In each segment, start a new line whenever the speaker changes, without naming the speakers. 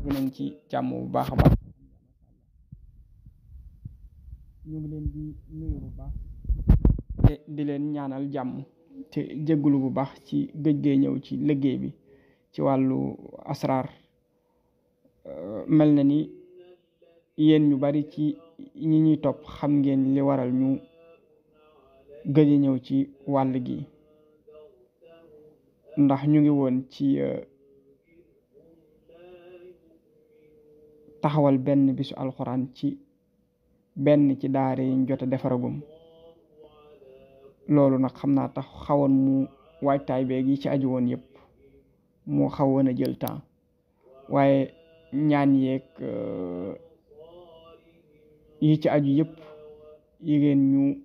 dinañ ci jàmm bu baax a baax. ñu ngi leen di nuyu bu baax te di leen ñaanal jàmm te jéggulu bu baax ci gëj gee ñëw ci liggéey bi ci wàllu asraar. mel na ni yéen ñu bari ci ñi ñuy topp xam ngeen li waral ñu gëj a ñëw ci wàll gi, ndax ñu ngi woon ci taxawal benn bisu alxuraan ci benn ci daara yi ñu jot a defaragum. loolu nag xam naa tax xawoon mu waajtaay beeg yi ci aju woon yëpp moo xawoon a jël temps, waaye ñaan yeeg yi ci aju yëpp yigéen ñu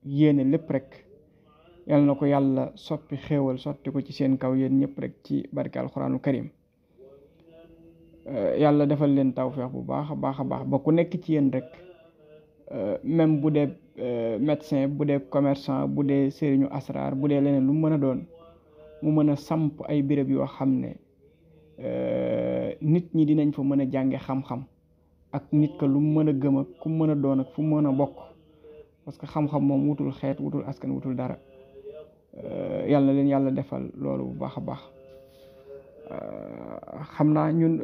yéene lépp rek yal na ko yàlla soppi xéewal sotti ko ci seen kaw yéen ñëpp rek ci barke alxuraanu karim. yàlla defal leen tawfeex bu baax a baax a baax ba ku nekk ci yéen rek même bu dee médecin, bu dee commerçant, bu dee sëriñu asraar, bu dee leneen lu mu mën a doon, mu mën a samp ay béréb yoo xam ne nit ñi dinañ fa mën a jànge xam-xam ak nit ka lu mu mën a gëm ak ku mu mën a doon ak fu mu mën a bokk, parce que xam-xam moom wutul xeet, wutul askan, wutul dara. yàlla na leen yàlla defal loolu bu baax a baax. xam naa ñun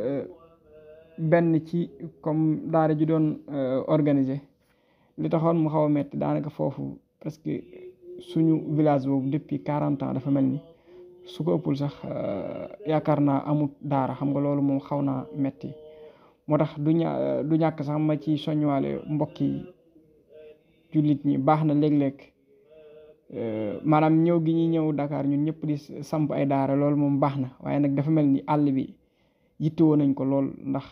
benn ci comme daara ji doon organiser li taxoon mu xaw a metti daanaka foofu parce que suñu village boobu depuis 40 ans dafa mel ni su ko ëppul sax yaakaar naa amut daara. xam nga loolu moom xaw naa metti, moo tax du ñàkk sax ma ci soññwaale mbokki jullit ñi. baax na léeg-léeg maanaam ñëw gi ñuy ñëw Dakar ñun ñëpp di samp ay daara, loolu moom baax na, waaye nag dafa mel ni àll bi yittewoo nañ ko lool, ndax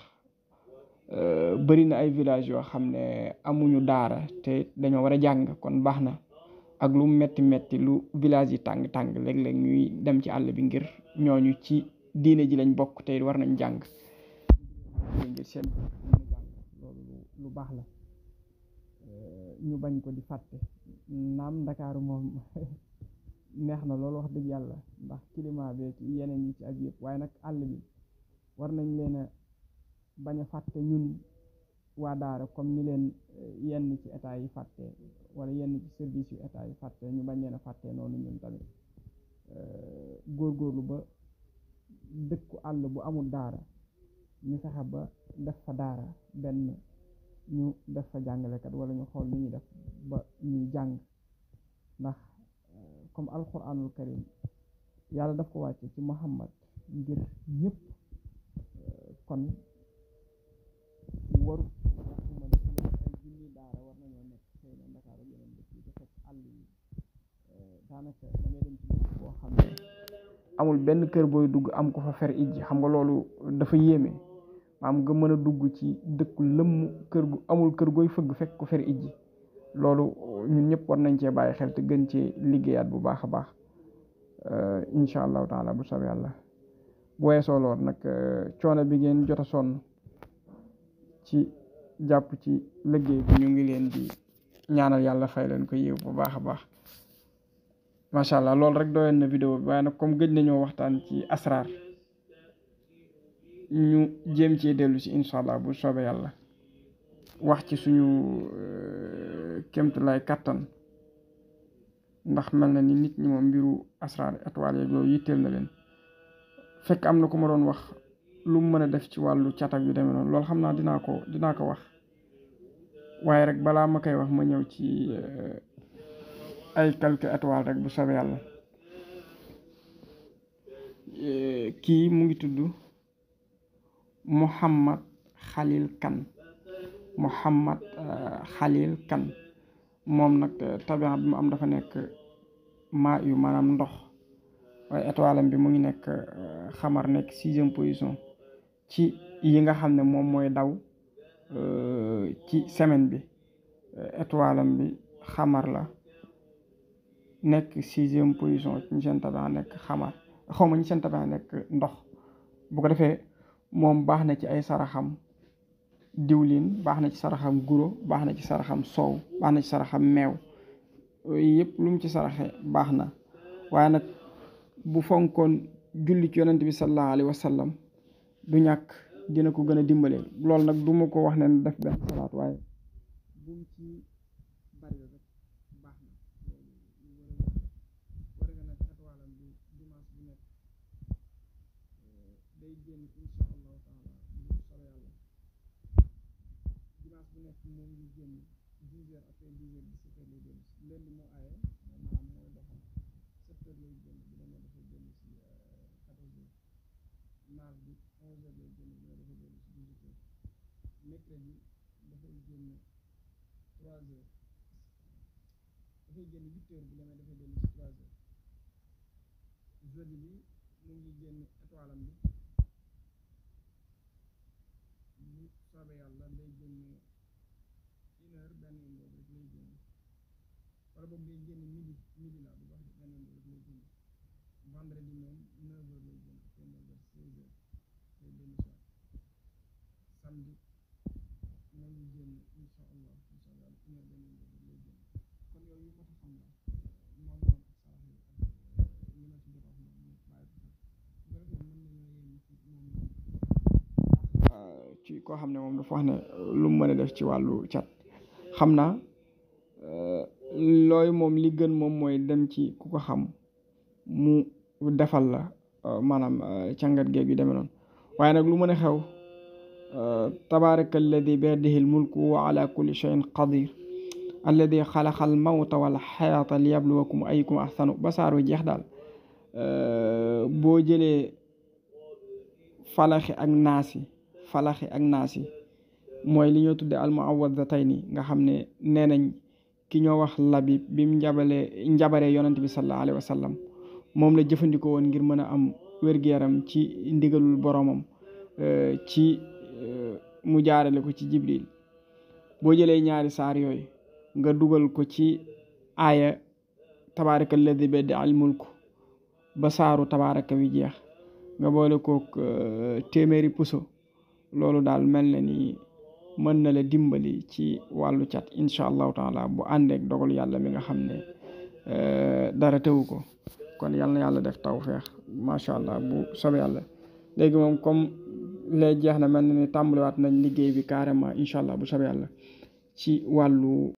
bëri na ay village yoo xam ne amuñu daara te dañoo war a jàng. kon baax na ak lu metti metti lu village yi tàng tàng léeg-léeg ñuy dem ci àll bi ngir ñooñu ci diine ji lañ bokk te war nañ jàng ngir seen loolu lu baax la. ñu bañ ko di fàtte. naam Ndakaaru moom neex na loolu wax dëgg yàlla ndax climat bi ci yeneen yi ci ak yëpp, waaye nag àll bi war nañ leen a bañ a fàtte ñun waa daara comme ni leen yenn ci état yi fàtte wala yenn ci service yu état yi fàtte, ñu bañ leen a fàtte noonu ñun tamit. góorgóorlu ba dëkku àll bu amul daara ñu fexe ba def fa daara, benn ñu def fa jàngalekat wala ñu xool lu ñuy def ba ñuy jàng, ndax comme alquranul karim yàlla daf ko wàcce ci Muhammad ngir ñëpp. kon waru waxuma ne ay junni daara war nañoo nekk xëy na Dakar ak yeneen dëkk yi te fekk àll yi daanaka da ngay dem ci dëkk boo xam ne amul benn kër booy dugg am ko fa fer ijji. xam nga loolu dafa yéeme, maam nga mën a dugg ci dëkku lëmm kër gu amul kër gooy fëgg fekk ko fer ijji. loolu ñun ñëpp war nañ cee bàyyi xel te gën cee liggéeyaat bu baax a baax. incha allahu taala bu soobee yàlla. bu weesoo loolu nag coono bi ngeen jot a sonn ci jàpp ci liggéey bi ñu ngi leen di ñaanal yàlla fay leen ko yiw bu baax a baax. macha allah loolu rek doyoon na vidéo bi, waaye nag comme gëj nañoo waxtaan ci asraar ñu jéem cee dellu si incha allah bu soobee yàlla, wax ci suñu kéemtulaay kattan, ndax mel na ni nit ñi moom mbiru asraar étoile yeeg loolu yitteel na leen. fekk am na ku ma doon wax lu mu mën a def ci wàllu catak yu demee noonu, loolu xam naa dinaa ko wax, waaye rek balaa ma koy wax ma ñëw ci ay quelques étoiles rek bu soobee yàlla. kii mu ngi tudd Mouhamad Khalil Kane. Mouhamad Khalil Kane moom nag tabian bi mu am dafa nekk maa yu maanaam ndox, waaye étoile am bi mu ngi nekk xamar, nekk 6e position ci yi nga xam ne moom mooy daw ci semaine bi. étoile am bi xamar la, nekk 6e position ci ñi seen tabian nekk xamar, xawma ñi seen tabian nekk ndox. bu ko defee moom baax na ci ay saraxam diwlin, baax na ci saraxam guro, baax na ci saraxam soow, baax na ci saraxam meew. yooyu yëpp lu mu ci saraxe baax na, waaye nag bu fonkoon julli ci yonent bi sallallahu alayhi wa sallam du ñàkk dina ko gën a dimbale. loolu nag du ma ko wax ne def benn salaat waaye bu mu ci bari rek baax na. war nga nag étoilam bi dimanche bu nekk day génn insha allahu taala bu solo yàlla dimanche bu nekk moom ngi génn 10 heures après 10 heures 17 heures lay génn lundi moo aaye maanaam mooy doxal 7 heures lay génn bu demee dafay génn si 14 heures mardi 11 heures lay génn bu demee dafay génn si 18 heures mercredi dafay génn 3 heures dafay génn 8 heures bu demee dafay génn si 3 heures jeudi bi mu ngi génn étoilam bi bu soobee yàlla day génn 1 heure benn yoon boobu rek lay génn wala boobu day génn midi la bu baax benn yoon boobu rek lay génn vendredi moom 9 heures lay génn après 9 heures 16 heures lay génn soir samedi moo ngi génn incha allah 1 heure benn yoon boobu rek lay génn kon yooyu yu ko fa xam la moo ngi noonu ak sarax yi ak li ma ci jot a wax noonu ñu bàyyi ko xel bu ko defee mën nañoo yéen ci moom ci koo xam ne moom dafa wax ne lu mu mën a def ci wàllu cat xam naa looy moom li gën moom mooy dem ci ku ko xam mu defal la maanaam càngat géeg yu demee noonu waaye nag lu mën a xew tabaraka alladi bi yadihi almulku wa ala kulli shay'in qadir alladi xalaqa al mawta wal xayaata liyabluwakum ayyukum ahsanu ba saar wi jeex daal boo jëlee falaxi ak naasi mooy li ñoo tudde almuawwadatayni nga xam ne nee nañ ki ñoo wax labib bi mu njabaree yonent bi sallallahu alayhi wa sallam moom la jëfandikoo woon ngir mën a am wér-gu-yaram ci ndigalul boromam ci mu jaarale ko ci jibril boo jëlee ñaari saar yooyu nga dugal ko ci aaya tabaraka alladi bi yadihi al mulku ba saaru tabaraka wi jeex nga boole kook téeméeri puso loolu daal mel na ni mën na la dimbali ci wàllu cat incha allahu taala bu àndeek dogal yàlla mi nga xam ne dara tewu ko kon yal na yàlla def tawfeex macha allah bu soobee yàlla léegi moom comme lay jeex na mel na ni tàmbaliwaat nañ liggéey bi carrément incha allah bu soobee yàlla ci wàllu